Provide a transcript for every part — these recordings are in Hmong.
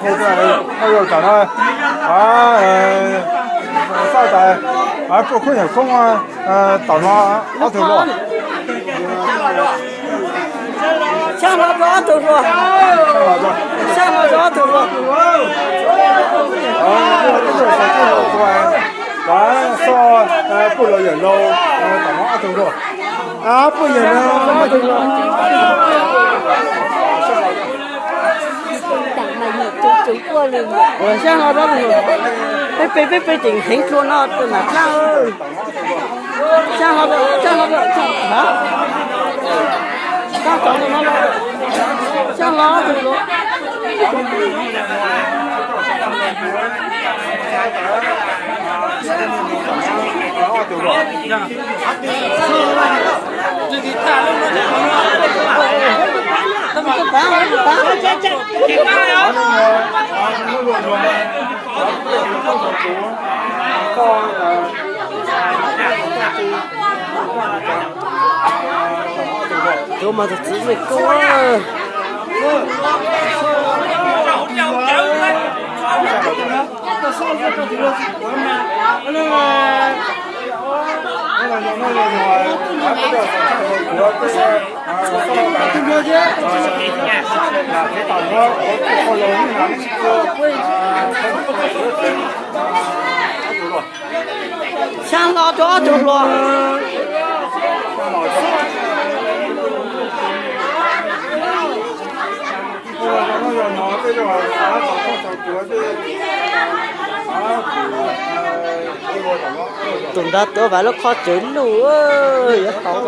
Tam no, xaj tas, puj khub nyuam koob, tam no ob tug luaj. Xyab hlo rau ob tug luaj. Xyab hlo rau ob tug luaj. Xoj puj los yawm laus, tam no ob tug luaj. Puj yawm laus ob tug luaj. Xyab hlo rau, peb peb peb peb ceem heev dlua no tus nam dlaab. Xyab hlo, xyab hlo, xyab hlo. Tus mas tus txiv me koob. Xyab hlo rau ob tug hluas. Tus nrad tuav vas lub khob cawv luj, yuav haus.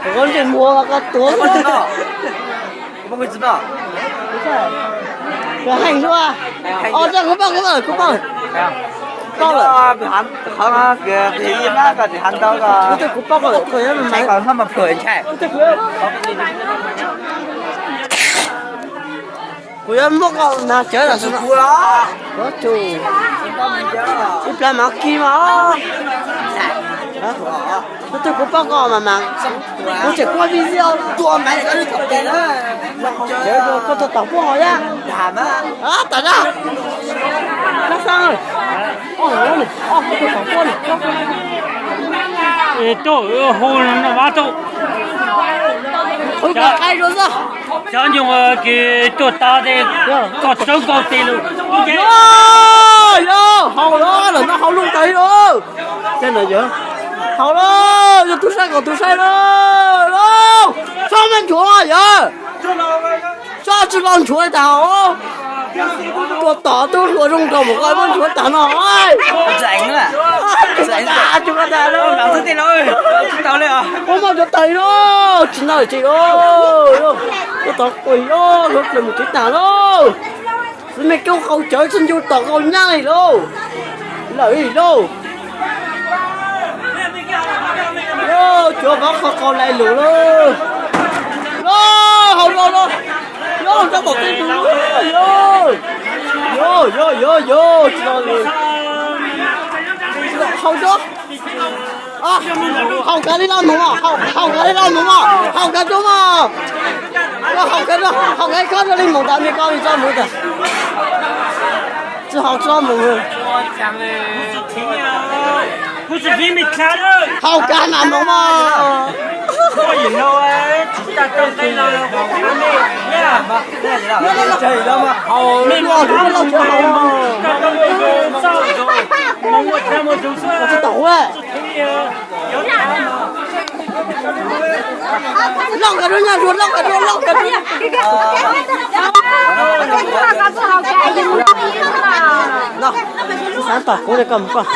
Kuv ntsej muag koj tuav. Kuv heej luaj. Os, kuv paub, kuv paub, kuv paub lawm. Kuv twb kuv paub koj lawm, koj yuav mas. Kuv yuav muab koj nag cawv los. Ib plag mas kis mas. Kuv twb kuv paub koj mas mas. Kuv tseem kuaj video tua mas. Cawv koj tau tom puab hos yab. Tam na. Koj xab, koj tau tom puab. Tuaj hu no Vab tuaj. Cov nyoog kws tuaj tas tes koj tsawb nkaus tes lawm. Yog, yog, haus los lawm no, haus lug tas li lauj. Haus los, yog tub saib kom tub saib lauj. Txhob maj nchuav yog. Txhob tsi los nchuav tas os. Tuaj tom tub hluas zoo nraug mus koj muab nchuav tas no. Tsis tas lauj, muab nchuav tas li lauj, tsis noj tsis lauj. Tuaj tom quas lauj, hluav plaws mus tsis tas lauj. Xwb mej koob qaug cawv txij ncu tom qaug nyab li lauj. Lawm ib lauj. Cuav vov qhov qau lais lus lauj. Lauj, haus los lauj. Lauj, rab tom tej lus lauj. Yog, yog, yog, yog, tsis los li. Haus rau. Haus kav li los mus, haus kav li los mus mog, haus kav rau mog. Haus kav, haus kav ib khob rau li mus tas me koj li tso mus tas. Tsis haus tsis los mus. Haus kav mas mus mog. Tsis tau. Lauj, nkag rau nyab zuag, lauj, nkag rau, lauj, nkag rau. Xav tom kuv li koj mus koj.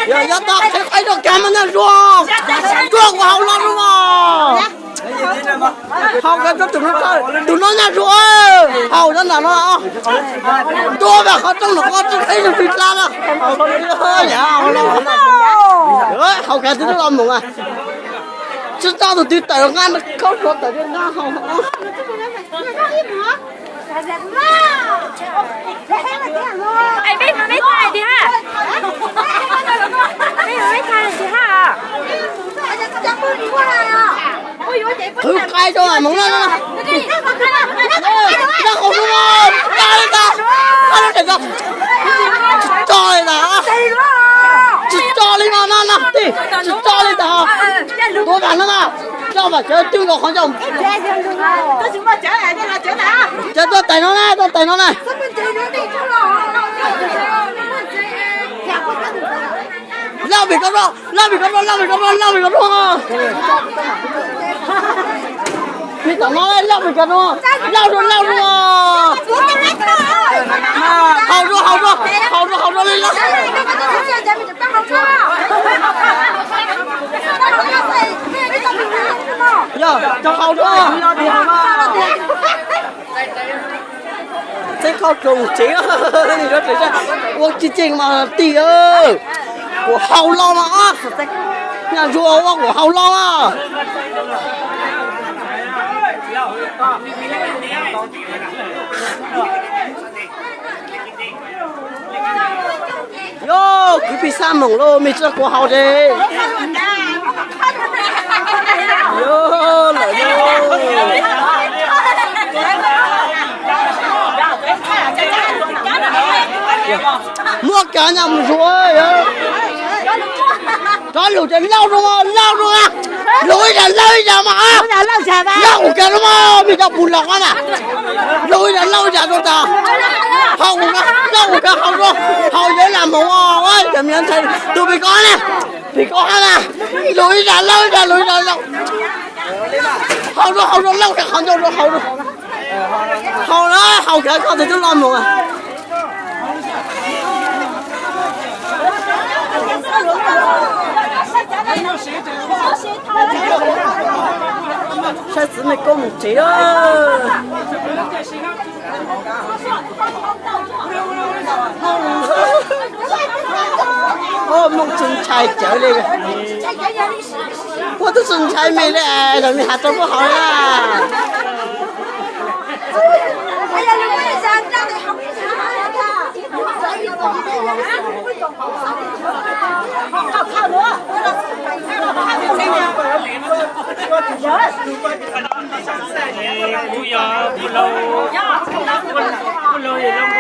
Yog, yog tau qhia qaib rau kag mas nyab zuag, zuag kuv haus los zuag. Haus kiag rau tus no, tus no nyaj zuag, haus rau ntawm no. Tuaj mas qhov rooj no qhov tseem qhib rau plig dlab na. Haus kiag twb los mus. Tsis tau tus twg tawm nqa khaub hluav taws nqa haus. Qhwv qai rau Hmoob no. Nqa haus rau, nqa li ntawd, nqa li ntawd. Tsis tso li ntawd, tsis tso li no no no, tsis tso li ntawd. Tuav vam no mas, coj vam cawv twb nkaus qhov ncauj. Cawv tuaj tais no na, tuaj tais no na. Lauj vim koj rau, lauj vim koj rau, lauj vim koj rau, lauj vim koj rau. Nws tom no lauj vim koj rau, lauj rau, lauj rau. Haus rau, haus rau, haus rau, haus rau li lauj. Yog, haus rau. Txeeb Khauj Toom tsev, ua tsis tseem mas tig, kuv haus los mas, nyaj zuag ua kuv haus los mas. Yog kwv pij xab moom lauj, me tsis kuv haus de. Yog lawm yog. Muab kav nyaj mus zuj. Cov lus ces lauj rau, lauj rau, lus ib yam lauj ib yam mas. Lauj kuv kav rau mas, me cov pus los na. Lus ib yam lauj ib yam rau tas. Haus kuv kav, lauj kuv kav haus rau, haus yog lam moov, yog me ntxhais tus pim koj na, pim koj hab na. Lus ib yam lauj ib yam, lus ib yam lauj. Haus rau, haus rau, lauj kav qhov ncauj rau, haus rau. Haus na, haus kav koj tus twb loj mus. Saib txiv me koj mus tsev. Muaj tub tsis ntshai cawv li. Muaj tub tsis ntshai me li, los me has rau puab haus na.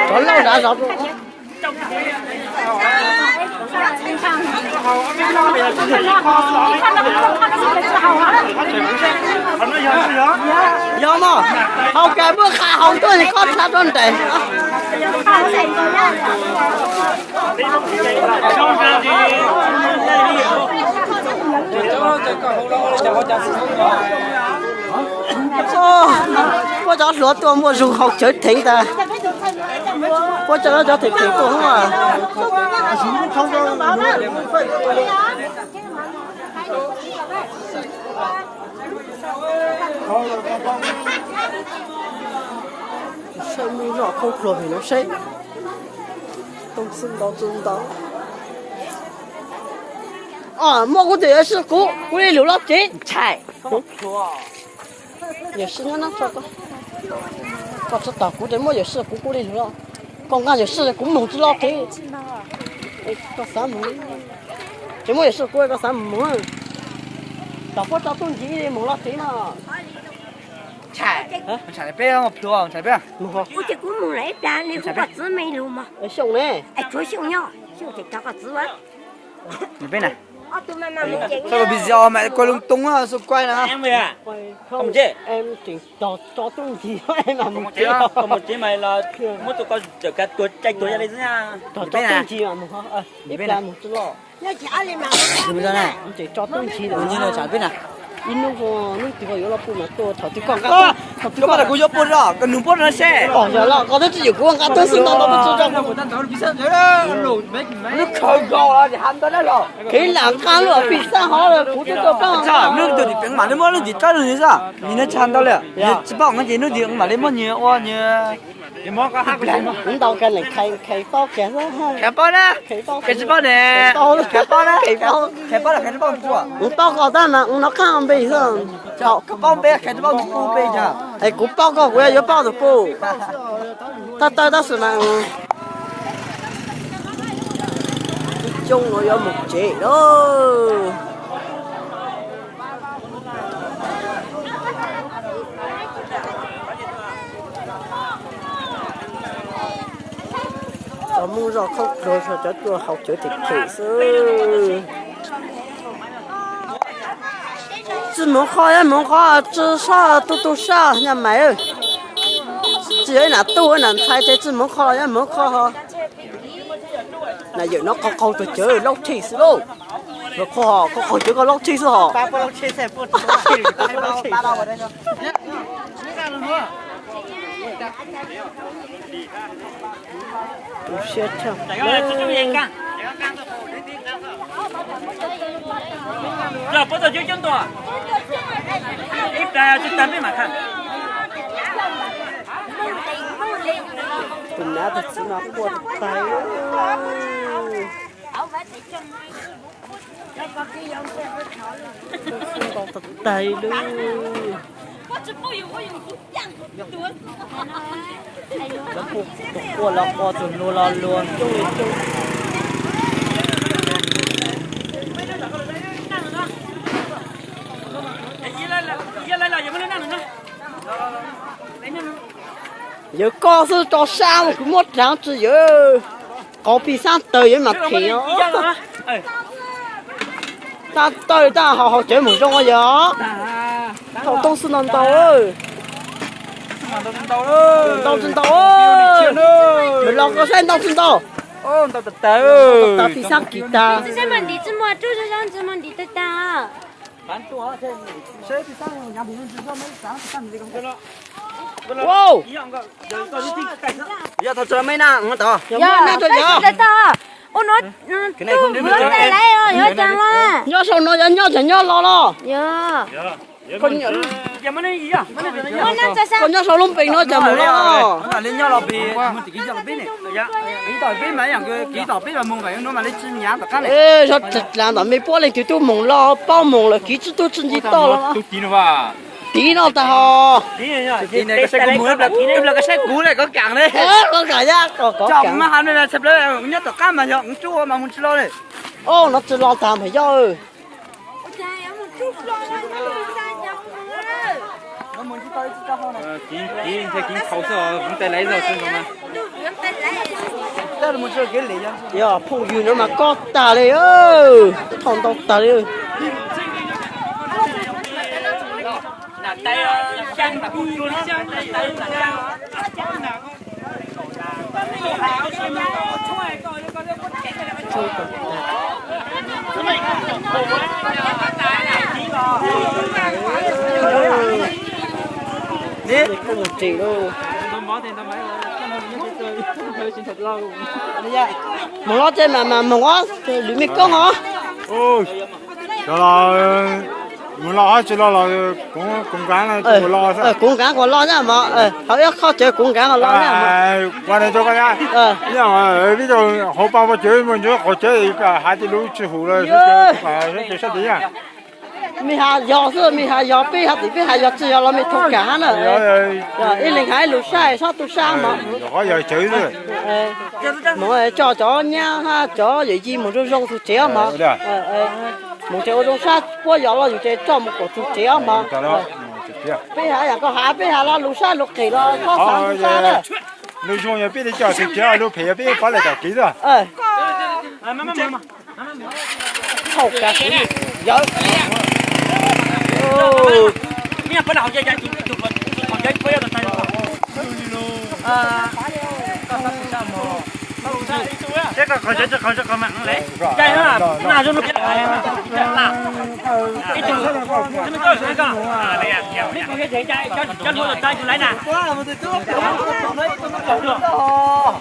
Cov lauj dav zov. Yog mog, haus kawg muaj qha haus tuaj es koj tshaj rau nraim. Puab cov hluav tuaj muaj zug haus cawv theev tas. Puab cov, cov theev theev tuaj hub. Saib muaj zog khoob pluag pem no saib. Tooj xwb ntau xwb ntau. Muaj kuv tus yuam sij kuv, kuv li lus loj tsev ntshai. Yuam sij nyob nab tso koj. Koj tsis tos kuv ces muaj yuam sij kuv, kuv li lus loj. Koj nqa yuam sij kuv moog tsis loj tsev. Koj xav moog, tsis muaj yuam sij kuv koj xav moog. Tom puab tso tub ncig ib li moog loj tsev no. Ntshai peb, ntshai peb. Ua ces kuv moog lawm ib plag li, kuv koj txiv me lug mog. Xyooj ne, tshuav Xyooj nyob, Xyooj ces cov koj txiv. Peb na, sao video mà quay lung tung á, sao quay na. Em chỉnh tso, tso tub ncig, em mà mus tsev. Muab tus koj txawm kav tuag caij tuag ya li xwb na. Tso tub ncig mas mus, ib plag mus tsis loj. Em chỉnh tso tub ncig lawm. Ib hnub hnub twg ho yuav los pub mas tuaj thaum twg koj nqa tuaj, thaum twg koj kuv yuav pub los koj nug pub no seb. Yog los koj twb tsis yuav kuv nqa tuaj xwb no los twb tsis tau. Lub khaws nkaus los ces ha ntau dab los. Kev lam nqa lub pis xaj hov los kuv twb tuaj pab. Hnub twg tim peev mam li muab lub ntim rab lug xwb. Nws tsis ha ntau li. Nws tsis paub ces hnub twg mam li muab nws ua nws. Ntau kiag, kheev paub kiag. Kheev paub na. Kheev tsis paub ne. Kheev paub na, kheev paub, kheev tsis paub. Kuv paub koj tab mas kuv hnov qab npe xwb. Koj paub npe, kheev tsis paub tus pub npe cas. Es kuv paub koj, kuv yuav paub tus pub. Tab tawg tab sis mas ib coob no yuav mus tsev lawm. Cov Hmoob zoj khaub dluag, cov tuaj haus cawv them them xwb. Tsis mus qho, yog mus qho tsis sab tu tu sab nyaj mais. Tsis yog ib nam tub ib nam ntxhais ces tsis mus qho, yog mus qho ho. Na yawm no qaug qaug cawv laub tshij xwb lauj. Los qho ho, qaug qaug cawv koj laub tshij xwb ho. Tu siab tshaj. Tus nab tus txiv mas quaj tag. Ntau tag tag li. Tus quaj los quaj, tus luag los luag, coob li coob. Yawg koj xwb tso sab mas kuv muab raav tsis yawg. Qauv pis xab taws yawg mas them os. Tab tawg tab haus haus cawv mus zoo yawg. Thaum toob xwb ntau ntau. Ntau tsis ntau. Mus los koj saib ntau tsis ntau. Ntau tas tas, pis xab kis tas. Yog thaum tso mej na, tod. Yog, yog, nyob saum no yog nyob, yog nyob los los. Koj nyob saum lub npe no cas mus los. Zov tag las tom mej puab leej twg tub moos los, paub moos lawm kiv tsis tub tsis nci toj los. Tiv no tas ho. Koj saib kuv, koj saib kuv le, koj kam le. Koj kam yaj, koj kam. Nyob tom qab mas yog tsuj mas mus tsis los le. Os, no tsis los tag mas yog. Yog phooj ywg no mas koj tag li, thaum ntau tag li. Neb koj mus tsev lauj. Mus los tsev mas mas mus os, lwm me koob os. Mus los tsis los los kuv nkav, kuv nkav kuv los na mog, hauv ib qho cawv kuv nkav kuv los na mog. Vib hauv pa pov cawv mus ntsuav qhov cawv, has tej lus tsis hum los sab tid. Mej has yog xwb, mej has yog peb has tim, peb has yog tsis yog los mej thov kam hab na. Ib leeg has ib lus sab, sab tu sab mog. Mus coj cov nyab hab cov yawm yij mus zoo zoo txug tsev os mog. Mus tsev ua zoo sab, puab yog los yus tsev coj mus kom txug tsev os mog. Peb has yam koj has, peb has los lus sab lus qis los koj xav tu sab na. Lus zoo yog peb li coj txug tsev, lus phem yog peb pov lawm tom kev xwb. Thaum kawg yawg.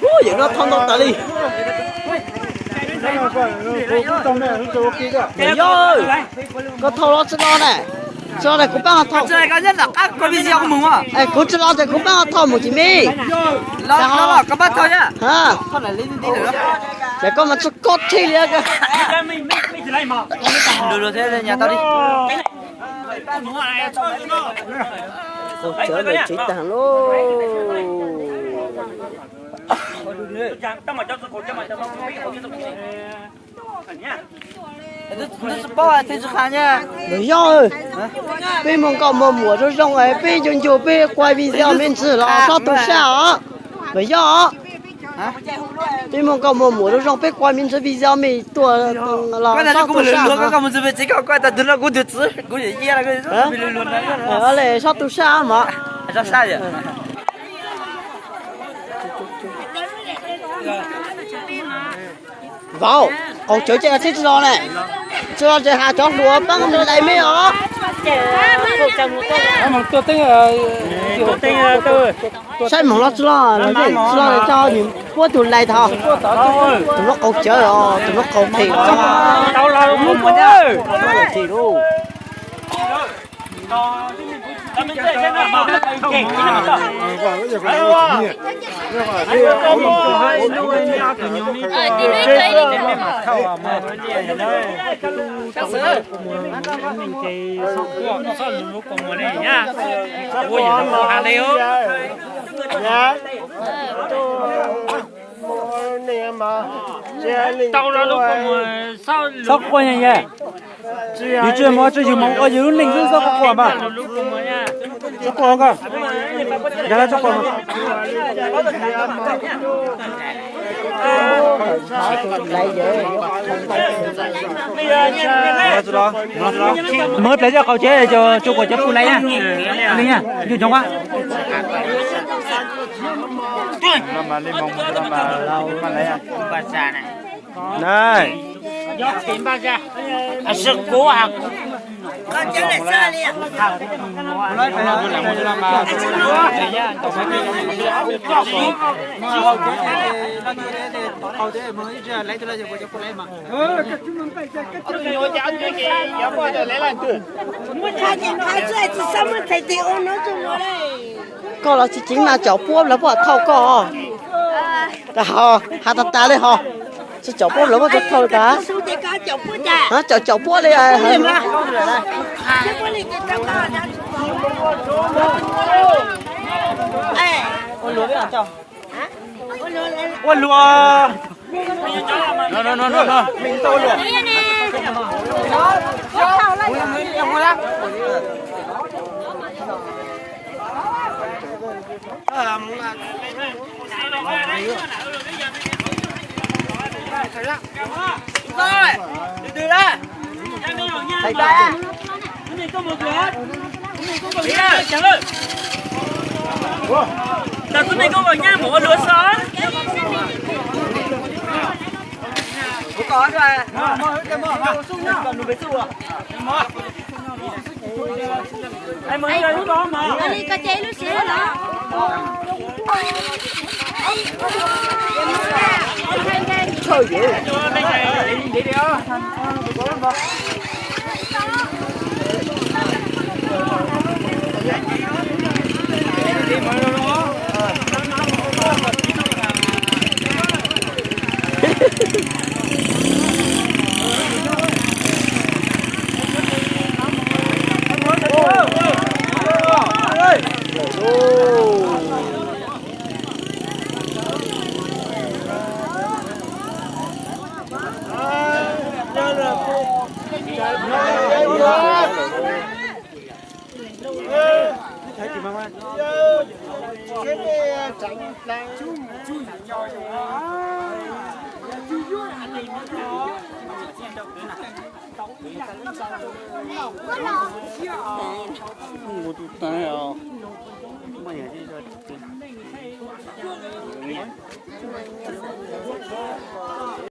Ub, yawm no thau ntau tas li. Yog, koj thau los tsis los ne? Tsis los ne kuv pab ho thau. Es kuv tsis los ces kuv pab ho thau mus tsis me. Ces koj mas tsis koj thij li. Qaug cawv lawm tsev tag lauj. Los yog, peb muaj nkauj muaj muam zoo zoo es peb ncu ncu peb quaj video me ntsis los txhob tu sab os. Los yog, peb muaj nkauj muaj muam zoo zoo peb quaj me ntsis video me tuaj los txhob tu sab. Le txhob tu sab mog. Vauv, qaug cawv ces tsis los ne. Tsis los ces has cov hluas pab lais me os. Saib moog los tsis los, tsis los ces puab tus lais tod. Tus no qaug cawv os, tus no qaug phem os. Tau los lub kua muag, txhob quaj nyab. Yus tsis mus tsis yus mus ua yus lub neej xwb, txhob quaj mas. Txhob quaj koj. Nkag lawm txhob quaj mas. Muab plawv coj qaug cawv, tsuas kuas cov pum lais na. Li na, yus coob a. Koj los tsis ceev mas caum puab lawv puab thauj koj. Has tas tas li ho. Tsis caum puab lawv puab tsis thauj tas. Caum caum puab li. Ua luaj. Tus me koj nyab mus ua luaj xwb.